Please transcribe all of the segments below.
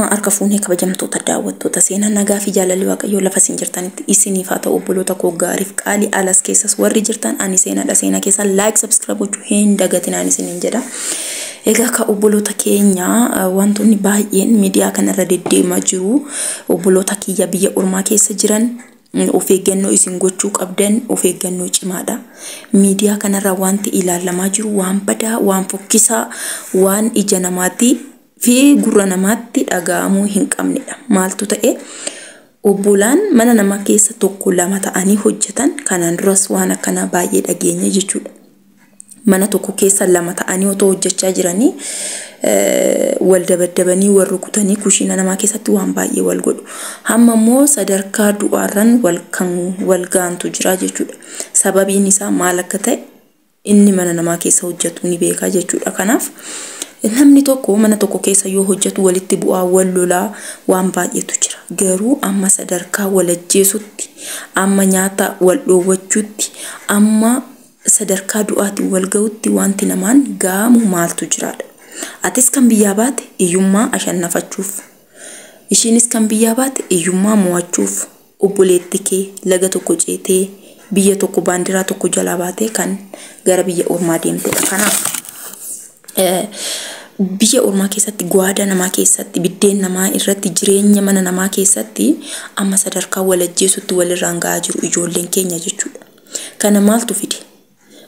Harka fuunee kabajamtoota daawwattoota seenaa, nagaa fi jaalalli Waaqayyoo lafa isin jirtanitti isiniif haa ta'u. Obboloota koo gaariif qaalii alas keessas warri jirtan, ani seenaadha. Seenaa keessan like, subscribe gochuu hin dagatinaan isiniin jedha. Egaa akka obboloota keenya, wantoonni baay'een miidiyaa kanarra deddeemaa jiru. Obboloota kiyya biyya ormaa keessa jiran, of eeggannoo isin gochuu qabdan of eeggannoo cimaadha. Miidiyaa kanarra wanti ilaalamaa jiru waan badaa, waan fokkisaa, waan ija namaatti fi gurra namaatti dhaga'amuu hin qabnedha. Maaltu ta'e? Obbolaan mana namaa keessa tokko lama ta'anii hojjetan, kanaan duras waan akkanaa baay'ee dhageenya jechuudha. Mana tokko keessa lama ta'anii otoo hojjechaa jiranii wal dabaddabanii, wal rukutanii, kushiina namaa keessatti waan baay'ee wal godhu. Hamma immoo sadarkaa du'aarran wal kan wal gaantu jira jechuudha. Sababiin isaa maal akka ta'e inni mana namaa keessa hojjetu ni beeka jechuudha. Kanaaf namni tokko mana tokko keessa yoo hojjetu walitti bu'aa, wal lolaa, waan baay'eetu jira. Garuu amma sadarkaa wal ajjeesutti, amma nyaata wal dhoowwachuutti, amma sadarkaa du'aatiin wal ga'utti wanti namaan ga'amu maaltu jiraadha? Atis kan biyyaa baate hiyyummaa ashannafachuuf. Ishiinis kan biyyaa baate hiyyummaa mo'achuuf. Obboleetti kee laga tokko ceetee, biyya tokko, baandiraa tokko jalaa baatee kan gara biyya ormaa deemtedha. Kanaaf biyya ormaa keessatti, gwaada namaa keessatti, biddeen namaa irratti, jireenya mana namaa keessatti amma sadarkaa wal ajjeesutti walirraan ga'aa jiru ijoolleen keenya jechuudha. Kana maaltu fide?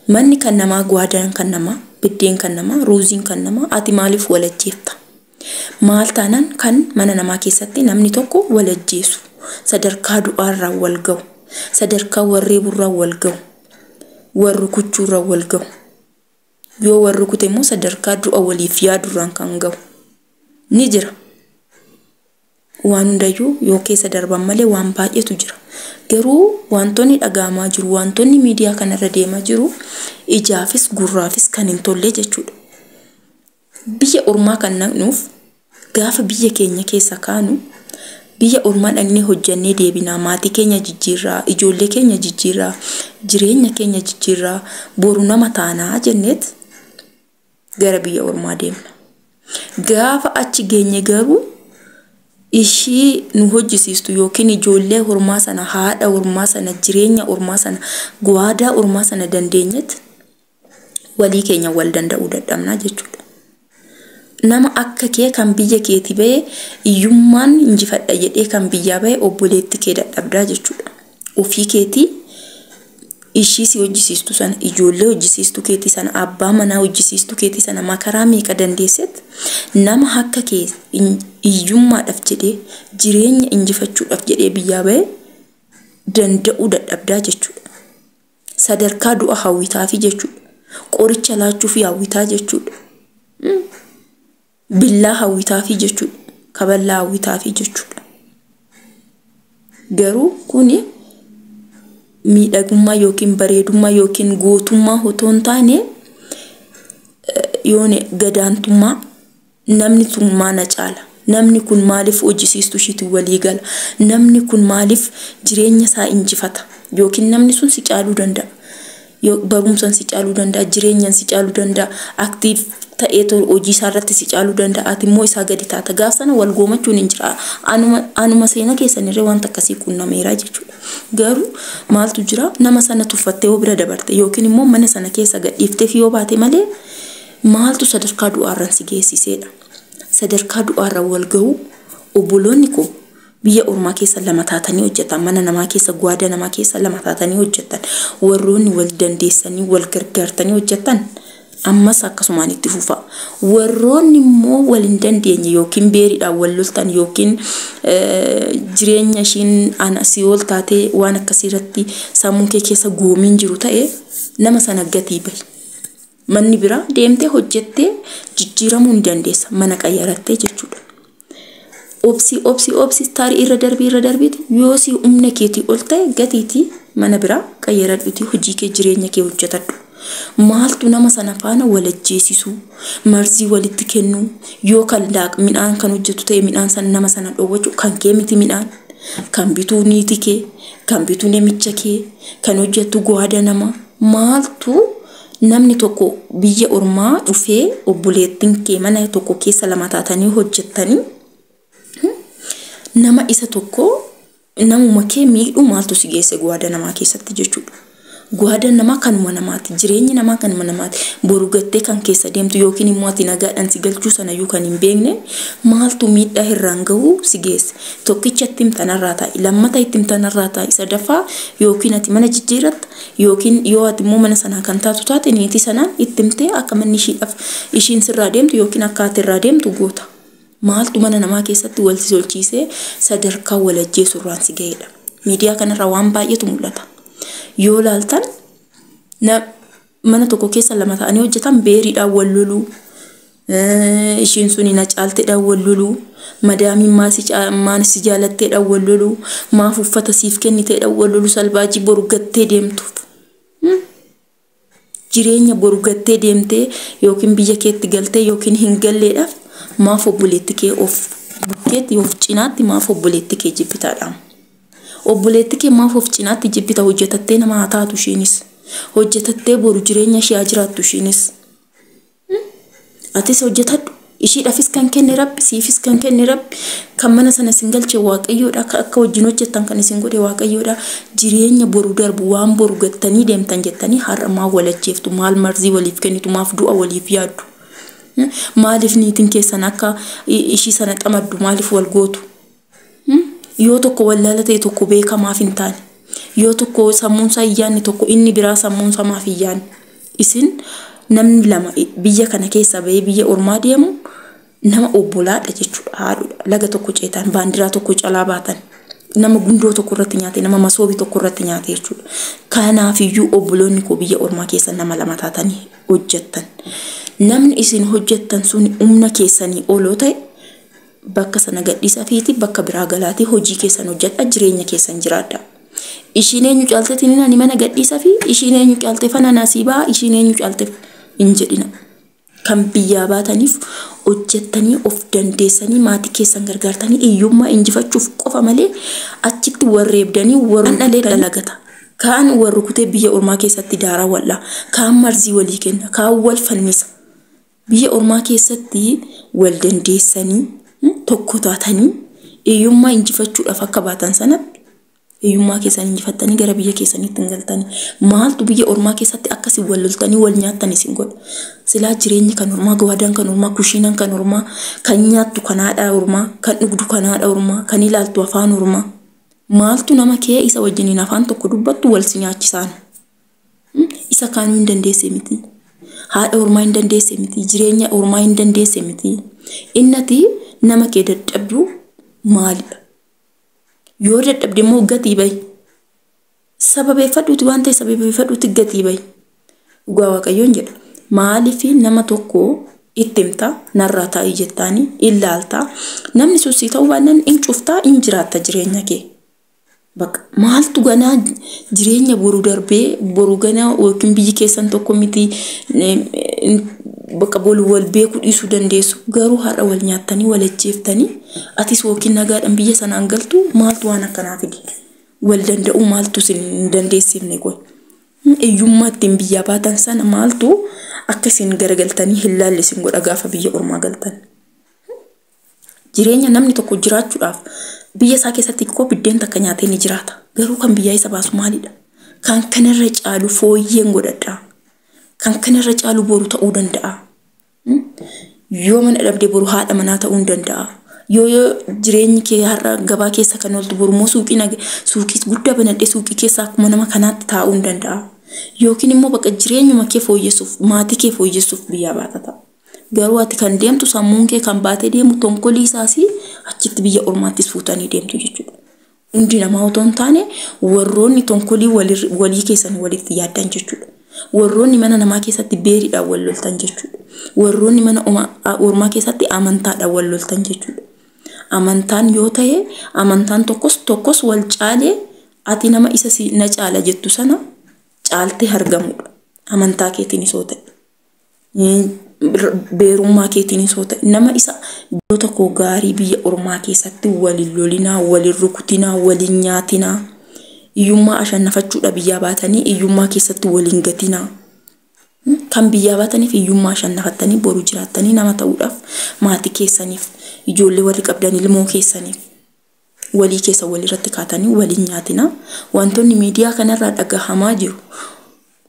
Manni kan namaa, gwaadaan kan namaa, biddeen kan namaa, ruuziin kan namaa, ati maaliif wal ajjeefta? Maal taanaan kan mana namaa keessatti namni tokko wal ajjeesu, sadarkaa du'aarraa wal ga'u, sadarkaa warreeburraa wal ga'u, wal rukuchuurraa wal ga'u? Yoo wal rukute immoo sadarkaa du'a waliif yaadurraan kan ga'u ni jira. Waan hundayyuu yoo keessa darban malee waan baay'eetu jira. Garuu wantoonni dhaga'amaa jiru, wantoonni miidiyaa kanarra deemaa jiru ijaafis gurraafis kan hin tolle jechuudha. Biyya ormaa kan naqnuuf, gaafa biyya keenya keessa kaanu biyya ormaa dhaqnee hojjannee deebinaa, maatii keenya jijjiirraa, ijoollee keenya jijjiirraa, jireenya keenya jijjiirraa, boru nama taanaa jenneet gara biyya ormaa deemna. Gaafa achi geenye garuu ishii nu hojjisiistu yookiin ijoollee ormaa sana, haadha ormaa sana, jireenya ormaa sana, gwaadaa ormaa sana dandeenyeet walii keenya wal danda'uu dadhabnaa jechuudha. Nama akka kee kan biyya keetii bahee hiyyummaan injifadha jedhee kan biyyaa bahe obboleetti kee dadhabdaa jechuudha. Ofii keetii ishii si hojjisiistu sana, ijoollee hojjisiistuu keetii sana, abbaa manaa hojjisiistuu keetii sana makaraa meeqa dandeesset, nama akka kee hiyyummaadhaaf jedhee, jireenya injifachuudhaaf jedhee biyyaa bahe danda'uu dadhabdaa jechuudha. Sadarkaa du'a hawwitaafi jechuudha. Qoricha laachuufi hawwitaa jechuudha. Billaa hawwitaafi jechuudha. Kaballaa hawwitaafi jechuudha. Garuu kuni miidhagummaa yookiin bareedummaa yookiin gootummaa otoo hin taane, yoone gadaantummaa, namni sun maana caala? Namni kun maaliif hojjisiistuu ishiitiin walii gala? Namni kun maaliif jireenya isaa injifata? Yookiin namni sun si caaluu danda'a. Barumsaan si caaluu danda'a, jireenyaan si caaluu danda'a, active ta'ee hojii isaa irratti si caaluu danda'a. Ati immoo isaa gadi taata. Gaaf sana wal goomachuun hin jira. Anuma seenaa keessanirree wanta akkasii qunnameera jechuudha. Garuu maaltu jira? Nama sana tuffattee yoo bira dabarte yookiin immoo mana sana keessa gadhiiftee yoo baate malee, maaltu sadarkaa du'aarraan si geessiseedha? Sadarkaa du'aarraan wal ga'uu, obboloonni koo biyya ormaa keessa lama taatanii hojjetan, mana namaa keessa, gwaada namaa keessa lama taatanii hojjetan, warroonni wal dandeessanii wal gargaartanii hojjetan ammas akkasumaan itti fufa. Warroonni immoo wal hin dandeenye yookiin beeriidhaan wal loltan yookiin jireenya ishiin ana si ol taatee waan akkasii irratti sammuu kee keessa goomiin jiru ta'e, nama sana gatii bahi. Manni biraa deemtee hojjettee jijjiiramuu ni dandeessa, mana qayyarattee jechuudha. Obsi, obsi, obsi, tarii irra darbii irra darbiiti, yoo si humna keetii ol ta'e gatiitii mana biraa qayyaradhuutii hojii kee, jireenya kee hojjetadhu. Maaltu nama sana faana wal ajjeesisuu, marzii walitti kennuu, yoo kan midhaan kan hojjetu ta'e midhaan sana nama sana dhoowwachuu? Kan kee miti midhaan, kan bituu niiti kee, kan bituu namicha kee, kan hojjetu gwaada namaa. Maaltu namni tokko biyya ormaa dhufee obboleettiin kee mana tokko keessa lama taatanii hojjettanii Nama isa tokko namuma kee miidhuu maaltu si geesse guwaada namaa keessatti jechuudha. Guwaadaan namaa kanuma namaati. Jireenyi namaa kanuma namaati. Boru gattee kan keessa deemtu yookiin immoo ati nagaadhaan si galchuu sanayyuu kan hin beekne maaltu miidhaa irraan gahuu si geesse. Tokkicha itti himtanarraa taa'i. Lammata itti himtanarraa taa'i. Sadaffaa yookiin ati mana jijjiirratta yookiin yoo ati immoo mana sanaa kan taatu taate niitii sanaan itti himtee akka manni ishiidhaaf ishiin sirraa deemtu yookiin akka ati irraa deemtu goota. Maaltu mana namaa keessatti wal si solchiisee sadarkaa wal ajjeesurraan si ga'edha. Miidiyaa kanarraa waan baay'eetu mul'ata. Yoo laaltan mana tokko keessa lama ta'anii hojjetan beeriidhaan wal loluu, ishiin suni na caalteedhaan wal loluu, madaamiin maan si jaalatteedhaan wal loluu, maaf uffata siif kenniteedhaan wal loluu, salbaajii boru gattee deemtuuf. Jireenya boru gattee deemtee yookiin biyya keetti galtee yookiin hin galleedhaaf maaf obboleetti kee of bukkeetti of cinaatti maaf obboleetti kee jibbitaadha. Obboleetti kee maaf of cinaatti jibbita? Hojjetattee nama haa taatu ishiinis. Hojjetattee boru jireenya ishee haa jiraattu ishiinis. Atis hojjetadhu. Ishiidhaafis kan kenne Rabbi, siifis kan kenne Rabbi, kan mana sana isin galche Waaqayyoodha, akka wajjin hojjettan kan isin godhe Waaqayyoodha. Jireenya boru darbu waan boru gattanii deemtan jettanii har'a maal wal ajjeeftu, maal marzii waliif kennitu, maaf du'a waliif yaaddu? Maaliif niitiin keessan akka ishii sana xamaddu maaliif wal gootu? Yoo tokko wallaala ta'e tokko beekamaaf hin taane. Yoo tokko sammuunsaa hin yaadne tokko inni biraa sammuunsaa maaf hin yaadne? Isin namni lama biyya kana keessa bahee biyya ormaa deemu nama obbolaadha jechuudha. Haadhuudha. Laga tokko ceetan, baandiraa tokko calaa baatan. Nama gundoo tokko irratti nyaate, nama masoobii tokko irratti nyaate jechuudha. Kanaafiyyuu obboloonni koo biyya ormaa keessa nama lama taatanii hojjettan. Namni isin hojjettan sun humna keessanii oloo ta'e bakka sana gadhiisaa fiiti bakka biraa galaatii hojii keessan hojjedha, jireenya keessan jiraadha. Ishiin eenyu caalteetiin ani mana gadhiisaa fi ishiin eenyu caaltee fana nasiibaa, ishiin eenyu caaltee hin jedhina. Kan biyyaa baataniif hojjettanii of dandeessanii maatii keessan gargaartanii hiyyummaa injifachuuf qofa malee achitti warreebdanii warra dhalee dalagata. Kaan warri kutee biyya ormaa keessatti daaraa wal'aa, kaan marzii walii kenna, kaan wal fannisa. Biyya ormaa keessatti wal dandeessanii tokko taatanii hiyyummaa injifachuudhaaf akka baatan sanatti hiyyummaa keessan injifattanii gara biyya keessaniitti hin galtanii. Maaltu biyya ormaa keessatti akkasii wal loltanii wal nyaattan isin godha? Silaa jireenyi kan ormaa, gawaadaan kan ormaa, kushiinaan kan ormaa, kan nyaattu kan haadha ormaa, kan dhugdu kan haadha ormaa, kan ilaaltu afaan ormaa. Maaltu nama kee isa wajjiniin afaan tokko dubbattu wal si nyaachisaan? Isa kaanuu hin dandeesse miti. Haadha ormaa hin dandeesse miti. Jireenya ormaa hin dandeesse miti. Innati nama kee dadhabdu maalidha? Yoo dadhabde immoo gatii bahi. Sababeeffadhuuti waan ta'e sababeeffadhuuti gatii bahi. Dhugaa Waaqayyoon jedha. Maaliif nama tokko itti himta narraa taa'ii jettaanii ilaalta. Namni sun sii ta'uu baannaan hin cuftaa hin jiraatta jireenya kee. Bakka maaltu ganaa jireenya boru darbee boru ganaa yookiin biyyi keessan tokko miti bakka boru wal beekuu dhiisuu dandeessu. Garuu har'a wal nyaattanii wal ajjeeftanii atis yookiin nagaadhaan biyya sanaan galtu maaltu waan akkanaa fide? Wal danda'uu maaltu isin hin dandeessifne qoy? Hiyyummaa ittiin biyyaa baatan sana maaltu akka isin garagaltanii hin laalle isin godha gaafa biyya ormaa galtan? Jireenya namni tokko jiraachuudhaaf biyya isaa keessatti koo biddeen takka nyaatee ni jiraata. Garuu kan biyyaa isa baasu maalidha? Kan kanarra caalu fooyyeen godhadha. Kan kanarra caalu boru ta'uu danda'a. Yoo mana dhabde boru haadha manaa ta'uu hin danda'a. Yoo jireenyi kee har'a gabaa keessa kan ooltu boru immoo suuqii guddaa banadhee suuqii keessa akkuma nama kanaatti taa'uu hin danda'a. Yookiin immoo bakka jireenyuma kee fooyyessuuf maatii kee fooyyessuuf biyyaa baata ta'a. Garuu ati kan deemtu sammuun kee kan baatee deemu tonkolii isaas achitti biyya ormaattis fuutanii deemtu jechuudha. Hundi namaa otoo hin taane warroonni tonkolii walii keessan walitti yaaddan jechuudha. Warroonni mana namaa keessatti beeriidhaan wal loltan jechuudha. Warroonni mana ormaa keessatti amantaadhaan wal loltan jechuudha. Amantaan yoo ta'e amantaan tokkos tokkos wal caalee ati nama isa na caala jettu sana caaltee argamudha. Amantaa keetiinis yoo ta'e. Beerummaa keetiinis yoo ta'e nama isa goota koo gaarii biyya ormaa keessatti walin lolinaa, walin rukutinaa, walin nyaatinaa, hiyyummaa ashannafachuudha biyyaa baatanii hiyyummaa keessatti walin gatinaa. Kan biyyaa baataniif hiyyummaa ashannafattanii boru jiraattanii nama ta'uudhaaf maatii keessaniif ijoollee warri qabdan ilmoo keessaniif. Walii keessa walirratti kaatanii waliin nyaatina. Wantoonni miidiyaa kanarraa dhagahamaa jiru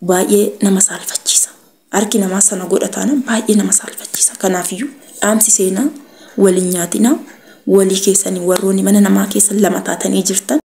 baay'ee nama saalfachiisa. Harki namaa sana godha taanaan baay'ee nama saalfachiisa. Kanaafiyyuu dhaamsi seenaa waliin nyaatina. Walii keessanii warroonni mana namaa keessa lama taatanii jirtan.